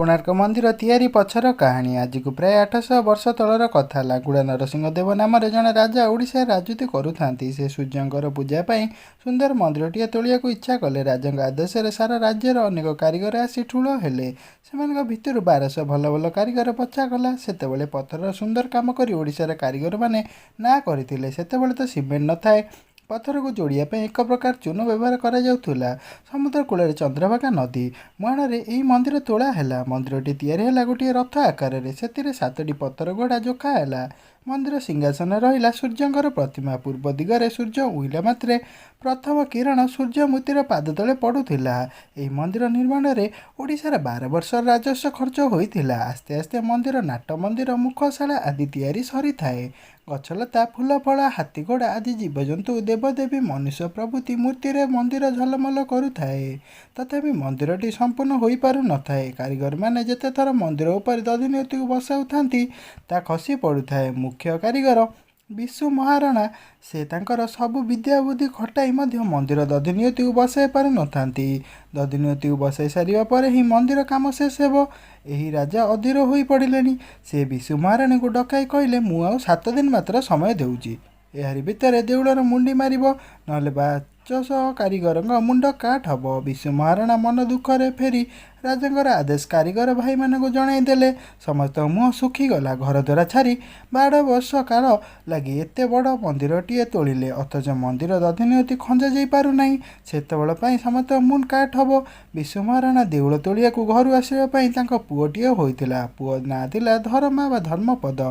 କୋଣାର୍କ ମନ୍ଦିର ତିଆରି ପଛର କାହାଣୀ। ଆଜିକୁ ପ୍ରାୟ 800 ବର୍ଷ ତଳର କଥା। ଲାଙ୍ଗୁଳା ନରସିଂହ ଦେବ ନାମରେ ଜଣେ ରାଜା ଓଡ଼ିଶାରେ ରାଜୁତି କରୁଥାନ୍ତି। ସେ ସୂର୍ଯ୍ୟଙ୍କର ପୂଜା ପାଇଁ ସୁନ୍ଦର ମନ୍ଦିରଟିଏ ତୋଳିବାକୁ ଇଚ୍ଛା କଲେ। ରାଜାଙ୍କ ଆଦେଶରେ ସାରା ରାଜ୍ୟର ଅନେକ କାରିଗର ଆସି ଠୁଳ ହେଲେ। ସେମାନଙ୍କ ଭିତରୁ 1200 ଭଲ ଭଲ କାରିଗର ବଛାଗଲା। ସେତେବେଳେ ପଥରର ସୁନ୍ଦର କାମ କରି ଓଡ଼ିଶାର କାରିଗରମାନେ ନାଁ କରିଥିଲେ। ସେତେବେଳେ ତ ସିମେଣ୍ଟ ନଥାଏ। ପଥରକୁ ଯୋଡ଼ିବା ପାଇଁ ଏକ ପ୍ରକାର ଚୂନ ବ୍ୟବହାର କରାଯାଉଥିଲା। ସମୁଦ୍ର କୂଳରେ ଚନ୍ଦ୍ରଭାଗା ନଦୀ ମୁହାଣରେ ଏହି ମନ୍ଦିର ତୋଳା ହେଲା। ମନ୍ଦିରଟି ତିଆରି ହେଲା ଗୋଟିଏ ରଥ ଆକାରରେ। ସେଥିରେ ସାତଟି ପଥର ଘୋଡ଼ା ଯୋଖା ହେଲା। ମନ୍ଦିର ସିଂହାସନରେ ରହିଲା ସୂର୍ଯ୍ୟଙ୍କର ପ୍ରତିମା। ପୂର୍ବ ଦିଗରେ ସୂର୍ଯ୍ୟ ଉଇଁଲା ମାତ୍ରେ ପ୍ରଥମ କିରଣ ସୂର୍ଯ୍ୟମୂର୍ତ୍ତିର ପାଦତଳେ ପଡ଼ୁଥିଲା। ଏହି ମନ୍ଦିର ନିର୍ମାଣରେ ଓଡ଼ିଶାର 12 ବର୍ଷର ରାଜସ୍ୱ ଖର୍ଚ୍ଚ ହୋଇଥିଲା। ଆସ୍ତେ ଆସ୍ତେ ମନ୍ଦିର, ନାଟ ମନ୍ଦିର, ମୁଖଶାଳା ଆଦି ତିଆରି ସରିଥାଏ। ଗଛଲତା, ଫୁଲଫଳ, ହାତୀ, ଘୋଡ଼ା ଆଦି ଜୀବଜନ୍ତୁ, ଦେବଦେବୀ, ମନୁଷ୍ୟ ପ୍ରଭୃତି ମୂର୍ତ୍ତିରେ ମନ୍ଦିର ଝଲମଲ କରୁଥାଏ। ତଥାପି ମନ୍ଦିରଟି ସମ୍ପୂର୍ଣ୍ଣ ହୋଇପାରୁ ନଥାଏ। କାରିଗରମାନେ ଯେତେଥର ମନ୍ଦିର ଉପରେ ଦଧିନଉତିକୁ ବସାଉଥାନ୍ତି, ତାହା ଖସି ପଡ଼ୁଥାଏ। ମୁଖ୍ୟ କାରିଗର ବିଶୁ ମହାରଣା, ସେ ତାଙ୍କର ସବୁ ବିଦ୍ୟା ବୁଦ୍ଧି ଖଟାଇ ମଧ୍ୟ ମନ୍ଦିର ଦଧିନଉତିକୁ ବସାଇ ପାରୁନଥାନ୍ତି। ଦଧିନଉତିକୁ ବସାଇ ସାରିବା ପରେ ହିଁ ମନ୍ଦିର କାମ ଶେଷ ହେବ। ଏହି ରାଜା ଅଧୀର ହୋଇ ପଡ଼ିଲେଣି। ସେ ବିଶୁ ମହାରଣାଙ୍କୁ ଡକାଇ କହିଲେ, ମୁଁ ଆଉ 7 ଦିନ ମାତ୍ର ସମୟ ଦେଉଛି। ଏହାରି ଭିତରେ ଦେଉଳର ମୁଣ୍ଡି ମାରିବ, ନହେଲେ 500 କାରିଗରଙ୍କ ମୁଣ୍ଡ କାଟ ହେବ। ବିଶୁ ମହାରଣା ମନ ଦୁଃଖରେ ଫେରି ରାଜାଙ୍କର ଆଦେଶ କାରିଗର ଭାଇମାନଙ୍କୁ ଜଣାଇ ଦେଲେ। ସମସ୍ତଙ୍କ ମୁହଁ ଶୁଖିଗଲା। ଘରଦ୍ୱାର ଛାଡ଼ି 12 ବର୍ଷ କାଳ ଲାଗି ଏତେ ବଡ଼ ମନ୍ଦିରଟିଏ ତୋଳିଲେ, ଅଥଚ ମନ୍ଦିର ଦଧିନଉତି ଖଞ୍ଜା ଯାଇ ପାରୁନାହିଁ। ସେତେବେଳ ପାଇଁ ସମସ୍ତଙ୍କ ମୁଣ୍ଡ କାଟ ହେବ। ବିଶୁ ମହାରଣା ଦେଉଳ ତୋଳିବାକୁ ଘରୁ ଆସିବା ପାଇଁ ତାଙ୍କ ପୁଅଟିଏ ହୋଇଥିଲା। ପୁଅ ନାଁ ଥିଲା ଧରମା ବା ଧର୍ମପଦ।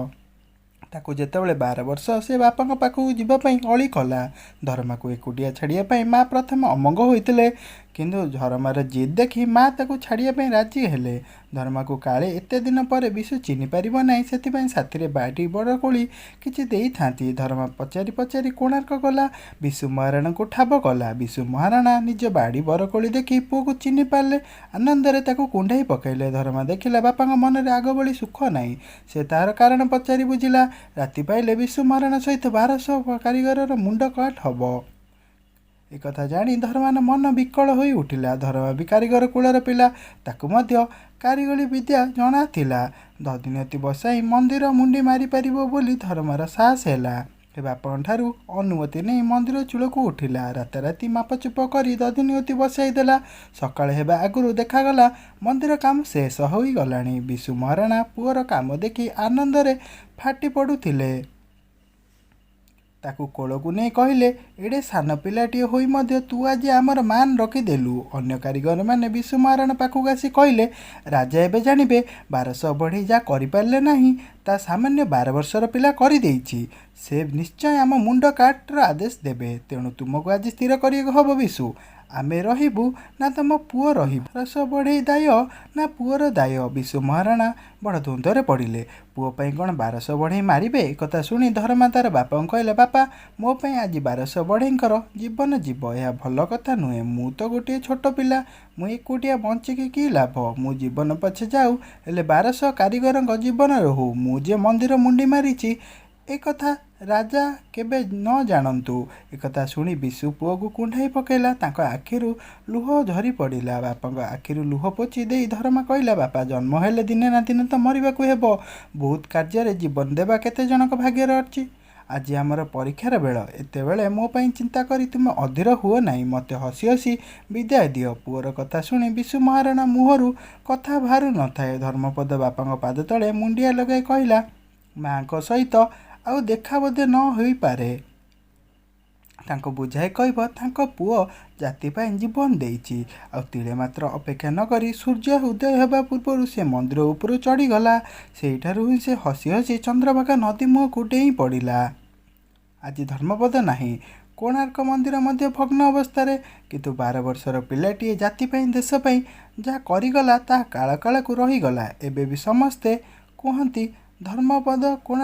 ତାକୁ ଯେତେବେଳେ 12 ବର୍ଷ, ସେ ବାପାଙ୍କ ପାଖକୁ ଯିବା ପାଇଁ ଅଳି କଲା। ଧରମାକୁ ଏକୁଟିଆ ଛାଡ଼ିବା ପାଇଁ ମା ପ୍ରଥମେ ଅମଙ୍ଗ ହୋଇଥିଲେ। କିନ୍ତୁ ଧରମାର ଜିଦ୍ ଦେଖି ମା ତାକୁ ଛାଡ଼ିବା ପାଇଁ ରାଜି ହେଲେ। ଧରମାକୁ କାଳେ ଏତେ ଦିନ ପରେ ବିଶୁ ଚିହ୍ନି ପାରିବ ନାହିଁ, ସେଥିପାଇଁ ସାଥିରେ ବାଡ଼ି ବରକୋଳି କିଛି ଦେଇଥାନ୍ତି। ଧରମା ପଚାରି ପଚାରି କୋଣାର୍କ ଗଲା। ବିଶୁ ମହାରଣାଙ୍କୁ ଠାବ କଲା। ବିଶୁ ମହାରଣା ନିଜ ବାଡ଼ି ବରକୋଳି ଦେଖି ପୁଅକୁ ଚିହ୍ନି ପାରିଲେ। ଆନନ୍ଦରେ ତାକୁ କୁଣ୍ଢାଇ ପକାଇଲେ। ଧରମା ଦେଖିଲା, ବାପାଙ୍କ ମନରେ ଆଗ ଭଳି ସୁଖ ନାହିଁ। ସେ ତାହାର କାରଣ ପଚାରି ବୁଝିଲା। ରାତି ପାହିଲେ ବିଶୁ ମହାରଣା ସହିତ 1200 କାରିଗରର ମୁଣ୍ଡ କାଟ ହେବ। ଏକଥା ଜାଣି ଧରମାର ମନ ବିକଳ ହୋଇ ଉଠିଲା। ଧରମା ବି କାରିଗର କୁଳର ପିଲା। ତାକୁ ମଧ୍ୟ କାରିଗରୀ ବିଦ୍ୟା ଜଣାଥିଲା। ଦଧିନଉତି ବସାଇ ମନ୍ଦିର ମୁଣ୍ଡି ମାରିପାରିବ ବୋଲି ଧରମାର ସାହସ ହେଲା। ସେ ବାପାଙ୍କଠାରୁ ଅନୁମତି ନେଇ ମନ୍ଦିର ଚୂଳକୁ ଉଠିଲା। ରାତାରାତି ମାପଚୁପ କରି ଦଧିନଉତି ବସାଇ ଦେଲା। ସକାଳ ହେବା ଆଗରୁ ଦେଖାଗଲା, ମନ୍ଦିର କାମ ଶେଷ ହୋଇଗଲାଣି। ବିଶୁ ମହାରଣା ପୁଅର କାମ ଦେଖି ଆନନ୍ଦରେ ଫାଟି ପଡ଼ୁଥିଲେ। ତାକୁ କୋଳକୁ ନେଇ କହିଲେ, ଏଡ଼େ ସାନ ପିଲାଟିଏ ହୋଇ ମଧ୍ୟ ତୁ ଆଜି ଆମର ମାନ ରଖିଦେଲୁ। ଅନ୍ୟ କାରିଗରମାନେ ବିଶୁ ମହାରଣା ପାଖକୁ ଆସି କହିଲେ, ରାଜା ଏବେ ଜାଣିବେ, 1200 ବଢ଼େଇ ଯାହା କରିପାରିଲେ ନାହିଁ, ତା ସାମାନ୍ୟ 12 ବର୍ଷର ପିଲା କରିଦେଇଛି। ସେ ନିଶ୍ଚୟ ଆମ ମୁଣ୍ଡ କାଟର ଆଦେଶ ଦେବେ। ତେଣୁ ତୁମକୁ ଆଜି ସ୍ଥିର କରିବାକୁ ହେବ ବିଶୁ, ଆମେ ରହିବୁ ନା ତମ ପୁଅ ରହିବ? 1200 ବଢ଼େଇ ଦାୟ ନା ପୁଅର ଦାୟ? ବିଶୁ ମହାରଣା ବଡ଼ ଦ୍ୱନ୍ଦ୍ୱରେ ପଡ଼ିଲେ। ପୁଅ ପାଇଁ କ'ଣ 1200 ବଢ଼େଇ ମାରିବେ? ଏକଥା ଶୁଣି ଧରମା ତାର ବାପାଙ୍କୁ କହିଲା, ବାପା, ମୋ ପାଇଁ ଆଜି 1200 ବଢ଼େଇଙ୍କର ଜୀବନ ଯିବ, ଏହା ଭଲ କଥା ନୁହେଁ। ମୁଁ ତ ଗୋଟିଏ ଛୋଟ ପିଲା। ମୁଁ ଏକୁଟିଆ ବଞ୍ଚିକି କି ଲାଭ? ମୋ ଜୀବନ ପଛେ ଯାଉ, ହେଲେ 1200 କାରିଗରଙ୍କ ଜୀବନ ରହୁ। ମୁଁ ଯେ ମନ୍ଦିର ମୁଣ୍ଡି ମାରିଛି, ଏକଥା ରାଜା କେବେ ନ ଜାଣନ୍ତୁ। ଏକଥା ଶୁଣି ବିଶୁ ପୁଅକୁ କୁଣ୍ଢାଇ ପକାଇଲା। ତାଙ୍କ ଆଖିରୁ ଲୁହ ଝରି ପଡ଼ିଲା। ବାପାଙ୍କ ଆଖିରୁ ଲୁହ ପୋଛି ଦେଇ ଧରମା କହିଲା, ବାପା, ଜନ୍ମ ହେଲେ ଦିନେ ନା ଦିନେ ତ ମରିବାକୁ ହେବ। ବହୁତ କାର୍ଯ୍ୟରେ ଜୀବନ ଦେବା କେତେ ଜଣଙ୍କ ଭାଗ୍ୟରେ ଅଛି? ଆଜି ଆମର ପରୀକ୍ଷାର ବେଳ। ଏତେବେଳେ ମୋ ପାଇଁ ଚିନ୍ତା କରି ତୁମେ ଅଧୀର ହୁଅ ନାହିଁ। ମୋତେ ହସି ହସି ବିଦାୟ ଦିଅ। ପୁଅର କଥା ଶୁଣି ବିଶୁ ମହାରଣା ମୁହଁରୁ କଥା ବାହାରୁ ନଥାଏ। ଧର୍ମପଦ ବାପାଙ୍କ ପାଦ ତଳେ ମୁଣ୍ଡିଆ ଲଗାଇ କହିଲା, ମାଆଙ୍କ ସହିତ ଆଉ ଦେଖା ବୋଧେ ନ ହୋଇପାରେ। ତାଙ୍କୁ ବୁଝାଇ କହିବ, ତାଙ୍କ ପୁଅ ଜାତି ପାଇଁ ଜୀବନ ଦେଇଛି। ଆଉ ତିଳେ ମାତ୍ର ଅପେକ୍ଷା ନ କରି ସୂର୍ଯ୍ୟ ଉଦୟ ହେବା ପୂର୍ବରୁ ସେ ମନ୍ଦିର ଉପରୁ ଚଢ଼ିଗଲା। ସେଇଠାରୁ ହିଁ ସେ ହସି ହସି ଚନ୍ଦ୍ରଭାଗା ନଦୀ ମୁହଁକୁ ଡେଇଁ ପଡ଼ିଲା। ଆଜି ଧର୍ମପଦ ନାହିଁ। କୋଣାର୍କ ମନ୍ଦିର ମଧ୍ୟ ଭଗ୍ନ ଅବସ୍ଥାରେ। କିନ୍ତୁ 12 ବର୍ଷର ପିଲାଟିଏ ଜାତି ପାଇଁ, ଦେଶ ପାଇଁ ଯାହା କରିଗଲା, ତାହା କାଳ କାଳକୁ ରହିଗଲା। ଏବେ ବି ସମସ୍ତେ କୁହନ୍ତି, ଧର୍ମପଦ କୋଣାର୍କ